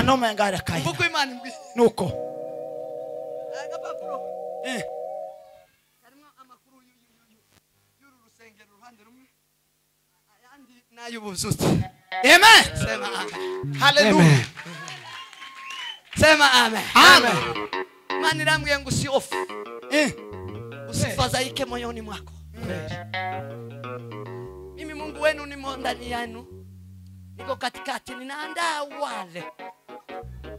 Kanoma ngara kai. Mvuko Imana imbwi. Nuko. Agapapuro. Harimo amakuru y'uru rusengero ruhande rumwe. Ayandi nayubuzutse. Amen. Sema amen. Hallelujah. Sema amen. Amen. Imana irambwiye ngo usihofu. Usifadhaike moyoni mwako. Mimi Mungu wenu nimo ndani yenu. Niko katikati, ninaandaa wale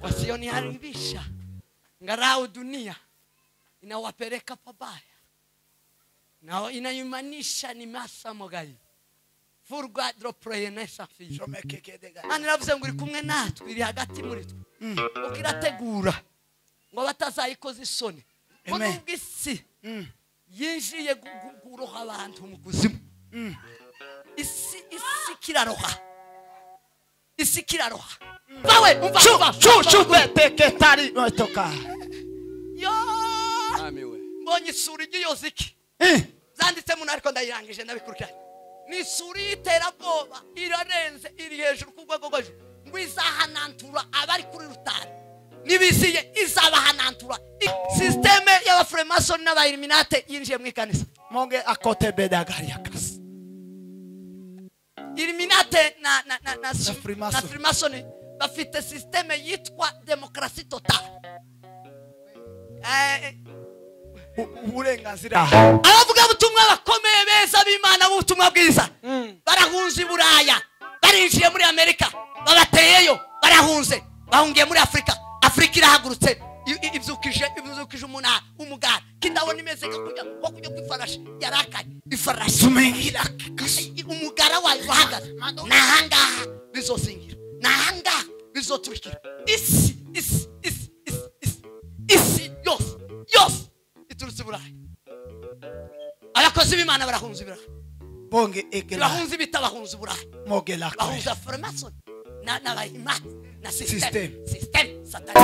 wasioniharibisha. Ngarau dunia inawapeleka pabaya. Na inaimanisha ni masa mogai. Furga drop prayer fi. Ani ravuze ngo uri kumwe natwe iri hagati muri twe. Ukirategura ngo batazayikoza isoni. Amen. Isi yinjiye guroha abantu mu kuzimu. Isi kiraroha. Isi kiraroha. Bawe umva Chu peke tari motoka. Yo. Amiwe. Mbonye isuri y'iyoziki. Zanditse mu ariko ndayirangije ndabikurikiranye. Ni isuri y'iterabwoba irarenze iri hejuru ku rwego rwo hejuru. Ngo izahanantura abari kuri rutari. Nibisiye izabahanantura. Systeme y'abafremason n'abailluminate yinjiye mu ikanisa. Monge akote bedagari akasi. Illuminate na Freemason bafite systeme yitwa demokrasi totale. Uburenganzira. Abavuga butumwa bakomeye beza b'Imana b'ubutumwa bwiza. Barahunze Buraya, barinjiye muri Amerika, babateyeyo, barahunze, bahungiye muri Afrika. Afrika irahagurutse ibyukije umunara umugara kindabona imeze kujya nko kujya kwifarashi yarakaye ifarashi sumengira umugara wayo uhagaze nahangaha bizosingira nahangaha bizoturikira isi isi isi isi isi isi yose yose iturutse Burayi. Abakozi b'Imana barahunze Burayi bonge ekela bahunze bitabahunze Burayi mogela bahunze Freemason na na na system system satani.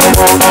Thank you.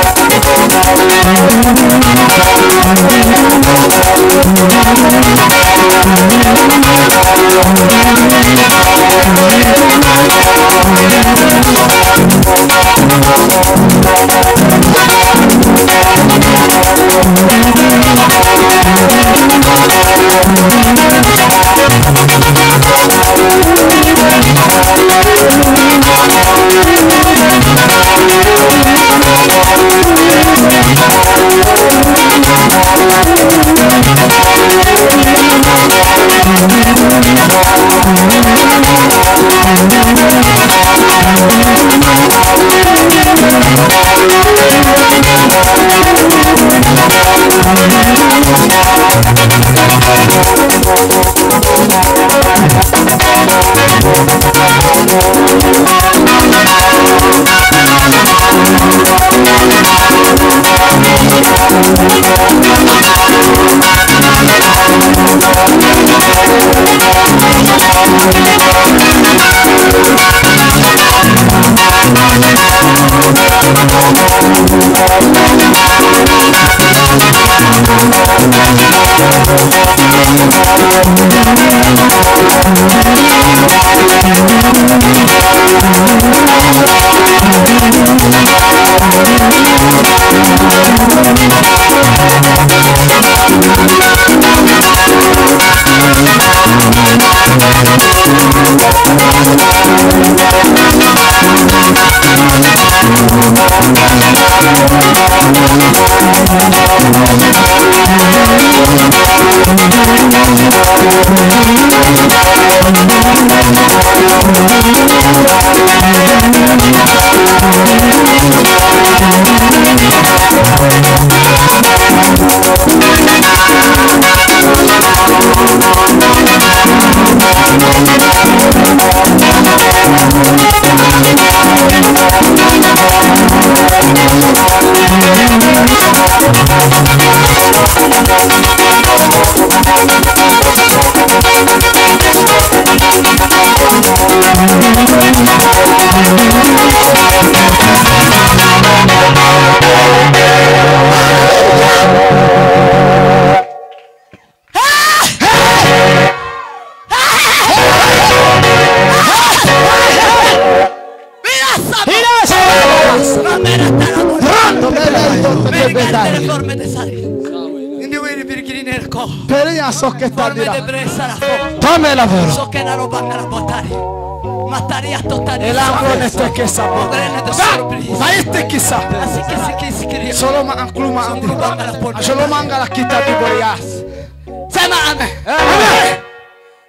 Sema amen. Amen.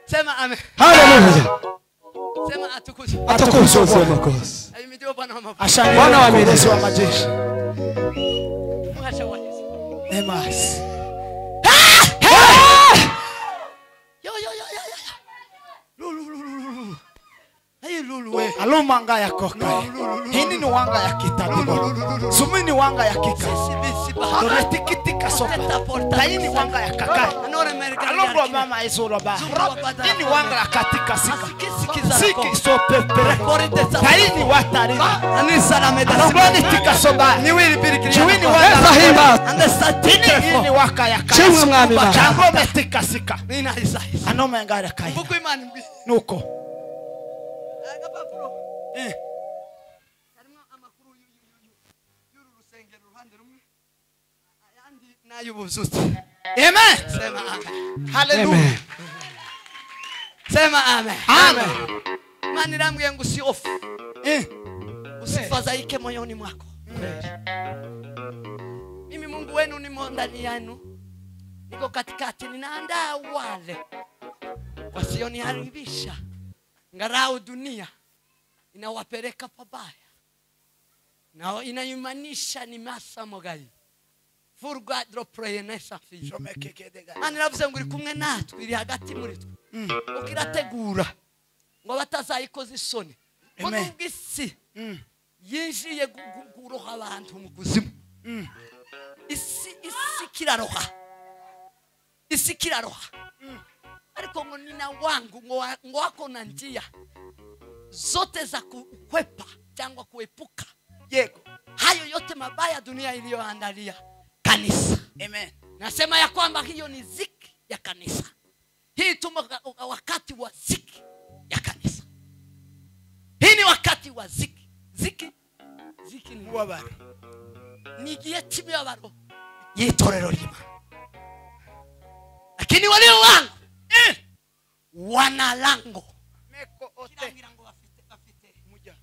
Sema amen. Hallelujah. Sema atukuzwe. Atukuzwe Mwokozi. Bwana wa milezi wa majeshi. Nemas. Yo yo yo yo. Lulu lulu. Hey lulu we. Alumanga ya koka. Hini ni wanga ya kitabu. Sumini wanga ya kika. Toretikitika sopa. Taini wanga ya kaka. Alongo mama izolo ba. Hini wanga ya katika sika. Siki sopepere. Taini watari. Anisa la meda. Alongoni tika soba. Ni wili birikiri. Chiwini wanga himba. Hini waka ya kaka. Chiwe mwami ba. Chango metika sika. Nina isa. Anoma ngara kai. Buku imani mbi. Nuko. Agapapuro. Harimo amakuru y'uru rusengero ruhande rumwe ayandi nay'ubuzutse. Amen. Sema amen. Hallelujah. Sema amen. Amen. Imana irambwiye ngo usihofu. Usifadhaike moyoni mwako. Mimi Mungu wenu nimo ndani yenu. Niko katikati, ninaandaa wale wasioniharibisha. Ngarau dunia inawapeleka pabaya. Na inaimanisha ni masa mogai. Furga dropreyenesa fi. Ani ravuze ngo iri kumwe natwe, iri hagati muri twe. Ukirategura ngo batazayikoza isoni. Ngo nubwo isi yinjiye guroha abantu mu kuzimu. Isi kiraroha. Isi kiraroha. Ariko ngo nina wangu ngo wako na njia zote za kukwepa cyangwa kuepuka. Yego. Hayo yote mabaya dunia iliyoandalia kanisa. Amen. Nasema ya kwamba hiyo ni ziki ya kanisa. Hii tumo wakati wa ziki ya kanisa. Hii ni wakati wa ziki. Ziki ziki ni mubabaro. Ni igihe cy'imibabaro y'itorero ry'Imana. Lakini walio wangu wana lango. Meko ote. Bafite muja.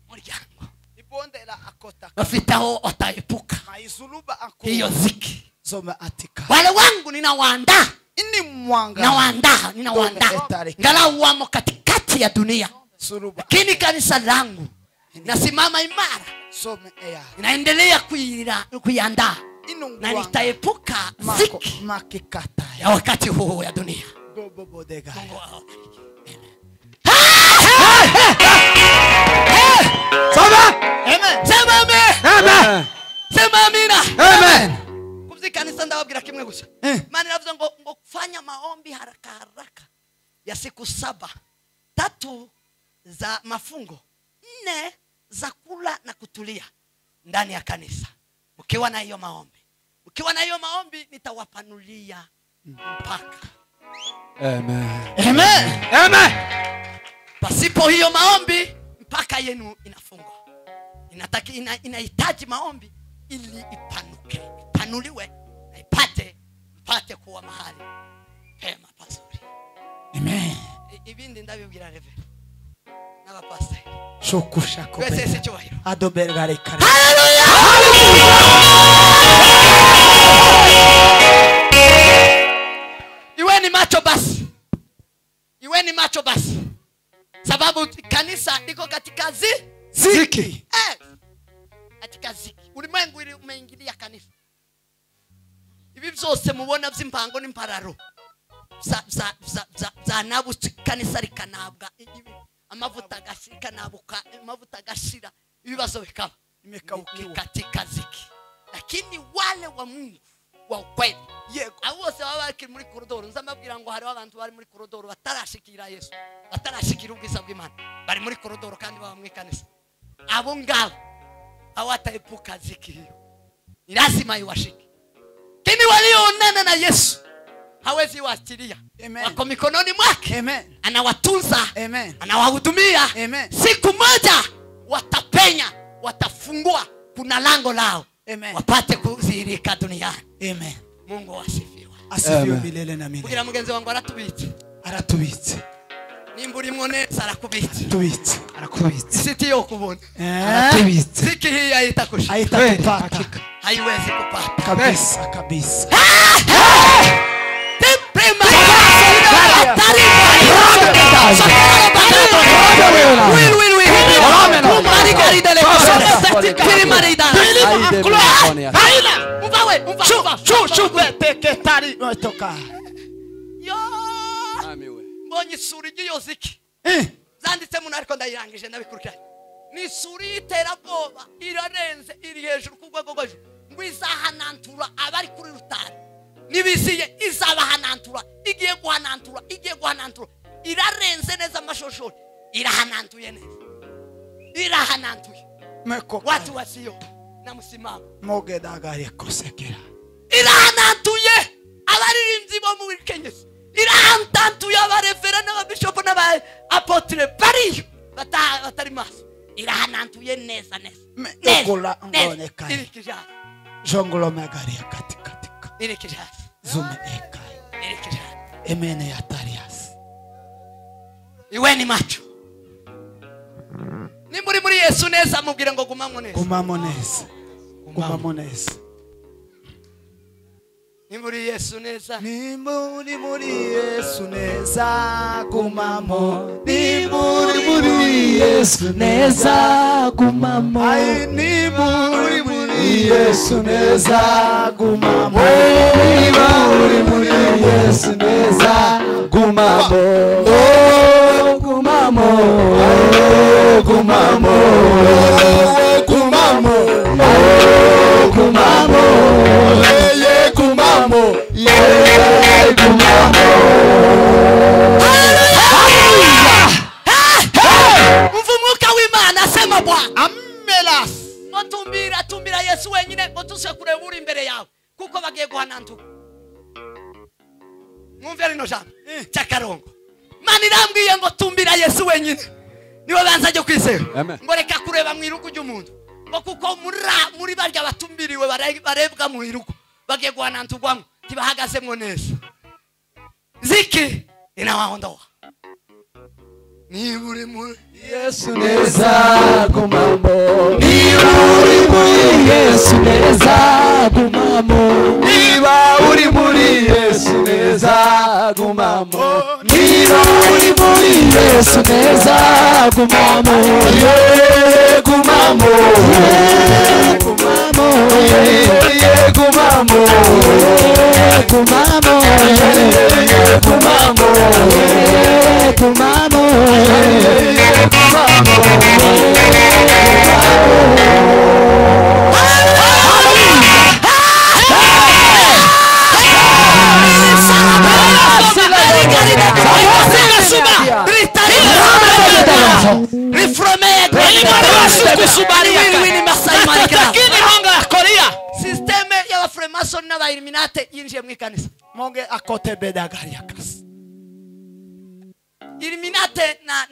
Muryango. Ibonde la akota. Bafite aho wataepuka. Maizuluba ako. Hiyo ziki. Zoma atika. Wale wangu ninawaandaa. Ini mwanga. Nawaandaa, ninawaandaa. Ngalau wamo katikati ya dunia. Suruba. Lakini kanisa langu Nasimama imara. Naendelea kuiandaa. Na nitaepuka ziki ya wakati huu ya dunia. Mungu awabariki. Amen. Sema amen. Amen. Sema amina. Amen. Kumzika ndababwira kimwe gusa. Maana navuze ngo kufanya maombi haraka haraka ya siku 7, 3 za mafungo, 4 za kula na kutulia ndani ya kanisa. Mkiwa na hiyo maombi. Mkiwa na hiyo maombi nitawapanulia mpaka. Amen. Amen. Amen. Pasipo hiyo maombi mpaka yenu inafungwa. Inahitaji maombi ili ipanuke, ipanuliwe na ipate kuwa mahali pema pazuri. Amen. Ibindi ndabibwira reve. N'abapastor. Shokusha ko. Twese cyubahiro. Adobergare kare. Hallelujah. Iweni macho basi. Iweni macho basi. Sababu kanisa liko katika ziki. Katika ziki. Ulimwengu ili umeingilia kanisa. Ibi byose mubona by'impango n'impararo. Za nabutse kanisa rikanabwa. Amavuta agashika nabuka, amavuta agashira, ibibazo bikaba. Imekaukiwa katika ziki. Lakini wale wa Mungu wa ukweli. Yego. Abo bose baba bakiri muri koridoro, nzamabwira ngo hari abantu bari muri koridoro batarashikira Yesu, batarashikira ubwiza bw'Imana. Bari muri koridoro kandi baba mu kanisa. Abo ngabo hawataepuka ziki hiyo. Ni lazima iwashike. Lakini walioonana na Yesu hawezi waachilia. Wako mikononi mwake. Amen. Anawatunza. Amen. Anawahudumia. Amen. Siku moja watapenya, watafungua kuna lango lao. Amen. Wapate kudhihirika duniani. Amen. Mungu asifiwe. Asifiwe milele na milele. Kugira mugenzi wangu aratubitse. Aratubitse. Nimburi mwone arakubitse. Tubitse. Arakubitse. Siti yo kubona. Aratubitse. Siki hii haitakushika. Haitakupata. Haiwezi kupata. Kabisa kabisa. Mbonye isuri y'iyoziki zanditse mu ariko ndayirangije ndabikurikiranye. Ni isuri y'iterabwoba irarenze iri hejuru ku rwego rwo hejuru ngo izahanantura abari kuri rutare nibisiye izabahanantura igiye guhanantura igiye guhanantura irarenze neza amashoshori irahanantuye neza irahanantuye. Watu wasio na msimamo mogedagare kosekera irahanantuye abaririmbyi bo mu Kenyesi irahanantuye abarefera n'ababishop n'aba apotre bariyo batari maso irahanantuye neza neza okola ngoneka irikija jongolo magari katika katika irikija zume ekai irikija emene ya tarias. Iweni macho. Nimburi muri Yesu neza mubwire ngo gumamo neza. Gumamo neza. Gumamo neza. Nimburi Yesu neza. Nimburi muri Yesu neza gumamo. Nimburi muri Yesu neza gumamo. Ai nimburi muri Yesu neza gumamo. Nimburi muri Yesu neza gumamo. Oh gumamo. Oh gumamo. Oh gumamo. Oh gumamo. Ye gumamo. Ye gumamo. Hallelujah. Umva umwuka w'Imana asema Bwana. Amelas. Ngo tumbira Yesu wenyine ngo tuse kureba uri imbere yawe kuko bagiye guhanantuka. Mwumve rino jambo cyakarongo. Mana irambwiye ngo tumbira Yesu wenyine. Niwe banza ryo kwizera. Ngo reka kureba mu irugu ry'umuntu. Ngo kuko muri barya batumbiriwe barebwa mu irugu bagiye guhananturwamo tibahagazemo neza. Ziki inawaondoa. Ni uri muri Yesu neza gumamo. Ni uri muri Yesu neza gumamo. Niba uri muri Yesu neza gumamo. Niba uri muri Yesu neza gumamo ye gumamo ye gumamo ye gumamo ye gumamo ye gumamo ye gumamo ye gumamo. Systeme y'abafremason n'abailluminate yinjiye mu ikanisa. Monge akote bedagariakas. Illuminate na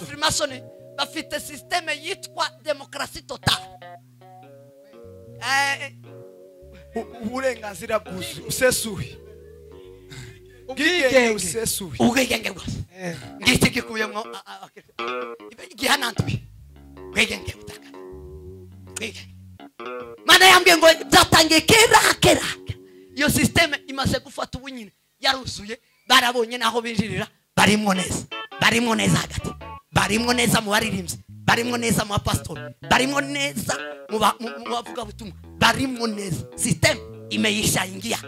Freemason bafite systeme yitwa demokrasi totale. Uburenganzira bwuzuye usesuye. Ubwigenge usesuye. Ubwigenge bwose. Ngiki gikuyemo igihanantwe. Ubwigenge butaka. Mana yambwiye ngo byatangiye kera kera. Iyo systeme imaze gufata ubunyine yaruzuye barabonye naho binjirira barimo neza. Barimo neza hagati. Barimo neza mu baririmbyi, barimo neza mu pastor, barimo neza mu bavuga butumwa, barimo neza. System imeisha ingia.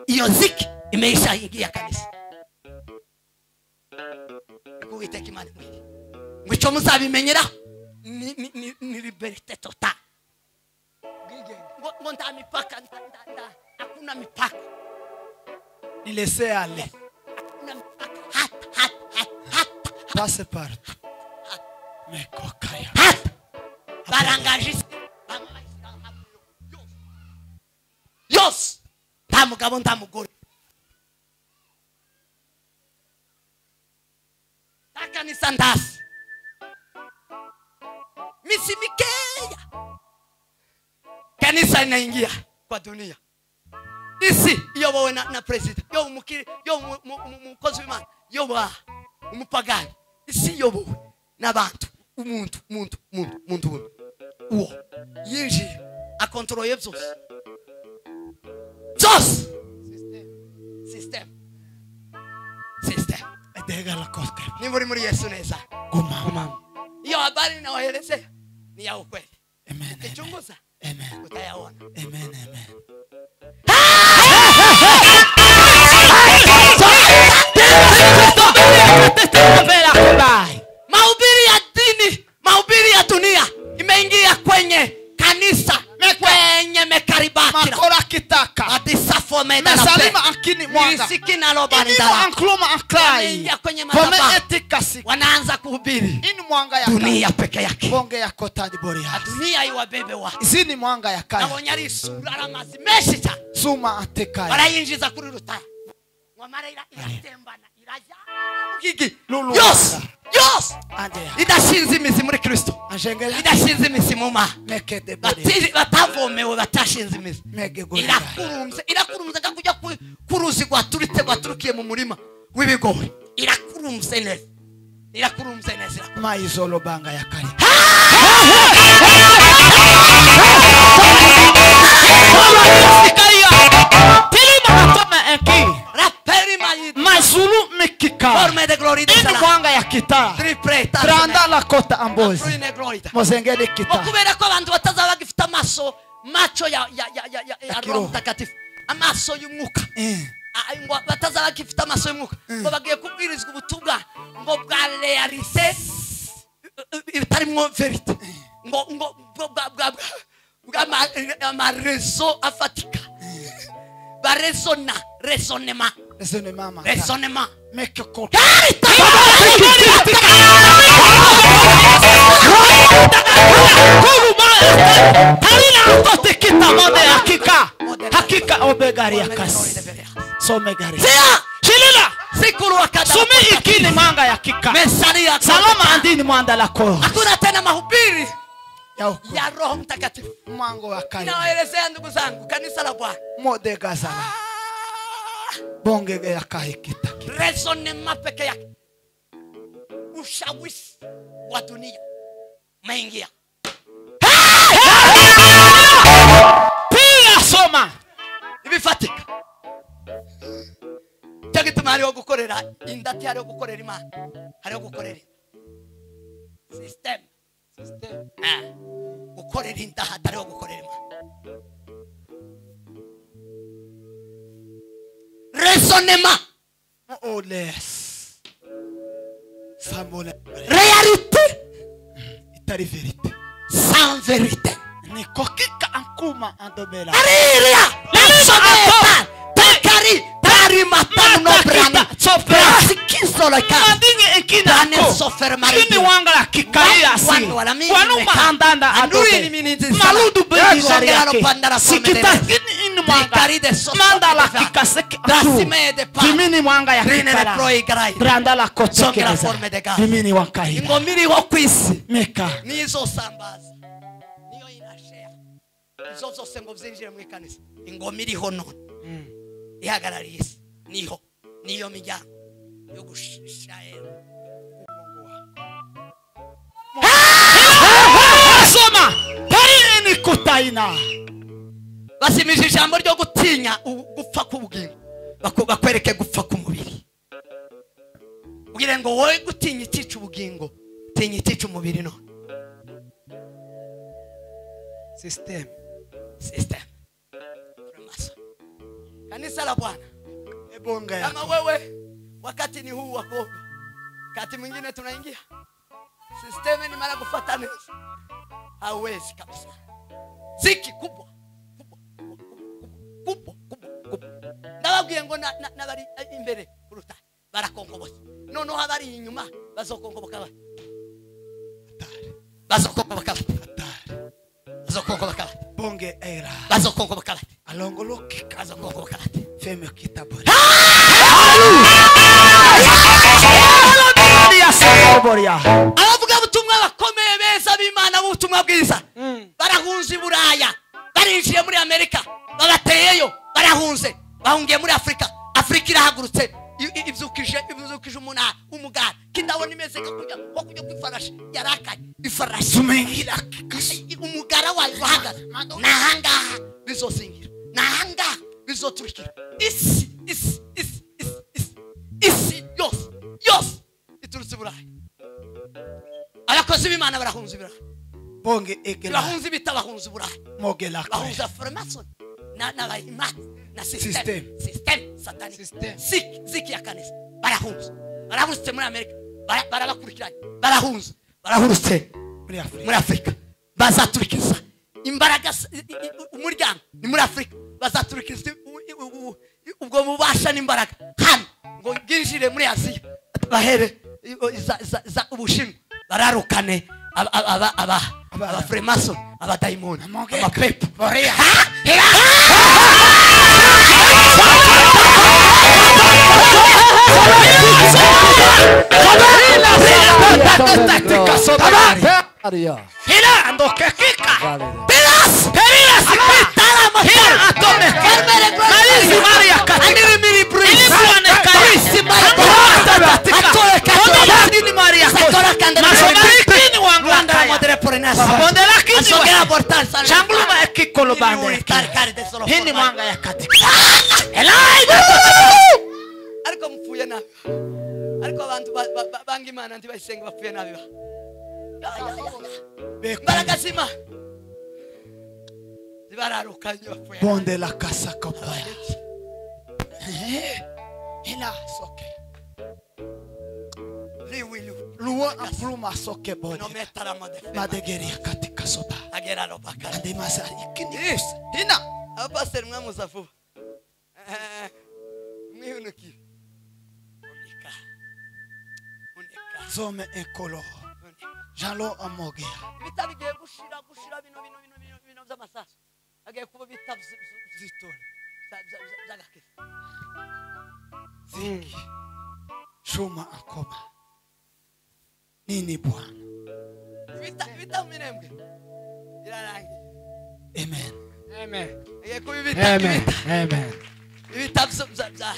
Iyo ziki imeisha ingia kanisa. Kuwiteka Imana mwiri. Ngwico muzabimenyera ni liberté totale. Ngo nta mipaka, hakuna mipaka. Ni laisser aller. Hakuna mipaka. Hat hat hat. Passe partout. Mekokaya. Hat. Barangajisi. Yos. Nta mugabo nta mugore. Nta kanisa ndasi. Misi mikeya. Kanisa inaingia kwa dunia. Isi iyobowe na president, yo umukiri, yo umukozi w'Imana, yo umupagani. Isi iyobowe n'abantu, umuntu muntu muntu muntu uwo yinjiye akontrole byose. Byose. System. System. Edega la kote. Ni muri Yesu neza. Guma. Iyo habari nawaelezea ni ya ukweli. Amen. Ukichunguza Amen. Utayaona. Amen, amen. Mahubiri ya dini, mahubiri ya dunia imeingia kwenye kanisa, kwenye mekaribakira. Makora kitaka. Atisafo meda. Mesalima akini mwanga. Nisikina lobarindala. Ankluma anklai. Imeingia kwenye madhabahu. Wanaanza kuhubiri. Ini mwanga ya dunia peke yake. Bonge ya kota di boria. Dunia iwabebe wa. Izini mwanga ya kaya. Nabonye ari isura amazi menshi cyane. Suma atekaya. Barayinjiza kuri rutaya. Mwamara iratembana irajya. Gigi. Yos. Yos. Idashinze imizi muri Kristo. Idashinze imizi mu ma. Batavomewe batashinze imizi. Irakurumze, irakurumze kakujya kuruzi gwaturitse gwaturukiye mu murima w'ibigori. Irakurumze neza. Irakurumze neza. Maizolo banga ya kare. Mazulu mikika. Forme de gloria de Ini mwanga ya kita. Tranda la kota ambozi. Mozengele kita. Kubera ko abantu batazaba bagifite amaso macho ya Roho Mtakatifu. Amaso y'umwuka. Ngo batazaba bagifite amaso y'umwuka. Ngo bagiye kubwirizwa ubutumwa ngo bwa realite itarimo verite. Ngo ngo bwa bwa amarezo afatika. Ba raisonna, raisonnement. Raisonnement. Raisonnement. Meke ko. Hakika obegaria kas. Somegaria. Shilila. Sumi ikini manga ya kika. Mesalia. Salama andini mwanda lako. Hakuna tena mahubiri ya Roho Mtakatifu. Mwango wa kaya. Nawaelezea ndugu zangu, kanisa la Bwana. Mode gazala. Bonge ya kai kita. Raisonnement peke yake. Ushawishi wa dunia maingia. Pia soma. Ibifatika. Cyangwa tumari wo gukorera indati Ntihariho gukorera Imana, hariho gukorera system. Gukorera inda hatariho gukorera Imana. Raisonnement. Oles. Samole. Réalité. Itari vérité. Sans vérité. Ni kokika ankuma andomela. Ariria. La Takari tari matanu no brana. Niho niyo miryango yo gushayera soma pari ni kutaina basimije ijambo ryo gutinya gupfa k'ubugingo bakwereke gupfa k'umubiri ubwire ngo wowe gutinya itica ubugingo tinya itica umubiri none system kanisa la Bwana. Kama wewe wakati ni huu wa kuomba, wakati mwingine tunaingia system ni mara kufuatana, hauwezi kabisa. Ziki kubwa kubwa kubwa kubwa kubwa. Ndababwiye ngo nabari imbere kuruta barakonkoboka, noneho abari inyuma bazokonkoboka bati bazokonkoboka bati bazokonkoboka bati bonge era bazokonkoboka bati alongoloke bazokonkoboka bati feme kitabore. Abavuga ubutumwa bakomeye beza b'Imana b'ubutumwa bwiza barahunze i Buraya, barinjiye muri Amerika, babateyeyo, barahunze, bahungiye muri Afrika. Afrika irahagurutse ibyukije umunara umugara kindabona imeze kujya nko kujya kwifarashi yarakaye ifarashi umugara wayo uhagaze nahangaha bizosingira nahangaha bizoturikira isi isi isi isi isi yose yose iturutse i Burayi. Abakozi b'Imana barahunze i Burayi, bonge egela bahunze ibita, bahunze i Burayi, mogela bahunze formation na na na system satanic ziki ya kanisa. Barahunze, barahunze muri Amerika, barabakurikiranye, barahunze, barahurutse muri Afrika, bazaturikiza imbaraga umuryango ni muri Afrika, bazaturikiza ubwo mubasha n'imbaraga hano ngo bwinjire muri Aziya, bahere za Ubushinwa, bararukane aba aba aba Freemason, abadaimoni, abapepo. Ariko mupfuye nabi, ariko abantu banga Imana ntibayisenga bapfuye nabi ba. Imbaraga z'Imana zibararukanye bapfuye. Bonde la casa kopaya. Ila soke. Luo apluma soke bode. Madegeria katika soba. Agera no bakara. Andimasa ikindi. Hina abaseri mwamuza vuba. Mwihunukire. Unika. Unika. Zome ekolo. Jalo amogea. Bitabigiye gushira bino bino bino bino by'amasasu. Agiye kuba bita zitore. Zagakese. Ziki. Shuma akoma. Nini Bwana? Bita minembwe. Birarangiye. Amen. Amen. Agiye kuba bita. Amen. Amen. Bita bya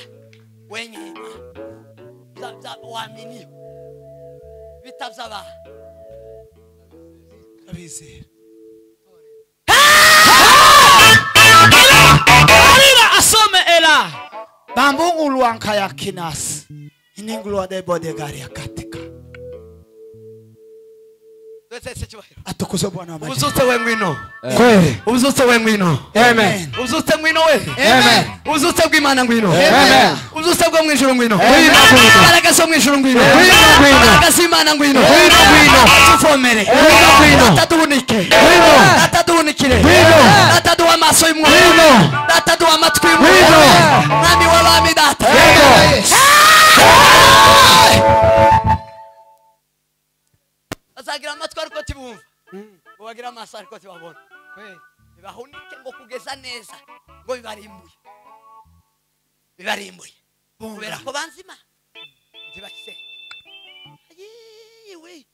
wenye bya waamini. Bita by'aba abizera. Alira asome ela. Bambungu luanka ya kinas. Iningulwa de bodegari akatika. Atukuzwe Bwana wa majeshi. Uzuse we ngwino. Kweli. Uzuse we ngwino. Amen. Uzuse ngwino we. Amen. Uzuse bw'Imana ngwino. Amen. Uzuse bwo mwijuru ngwino. Ngwino ngwino. Imbaraga zo mwijuru ngwino. Ngwino ngwino. Imbaraga z'Imana ngwino. Ngwino ngwino. Tuvomere. Ngwino ngwino. Data duhunike. Ngwino. Data duhunikire. Ngwino. Data duha amaso y'umwuka. Ngwino. Data duha amatwi y'umwuka. Ngwino. Mwami w'abami data. Yego. Bazagira amatwi ariko tibumva. Ngo bagira amaso ariko tibabona. Bibahunike ngo kugeza neza ngo bibarimbuye. Bibarimbuye. Kubera ko banzima. Ntibahise. Ayiwe.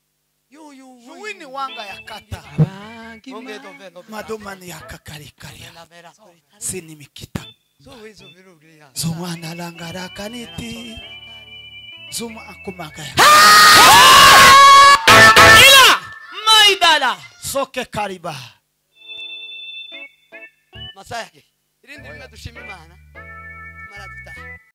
Yuyu. Zuwini wanga yakata. Madomani yakakarikaria. Sini mikita. Zumwana langarakaniti. Zuma akumagaya. Ila maidala soke kariba. Masaya. Irindi rimwe dushima Imana. Tumara dutaha.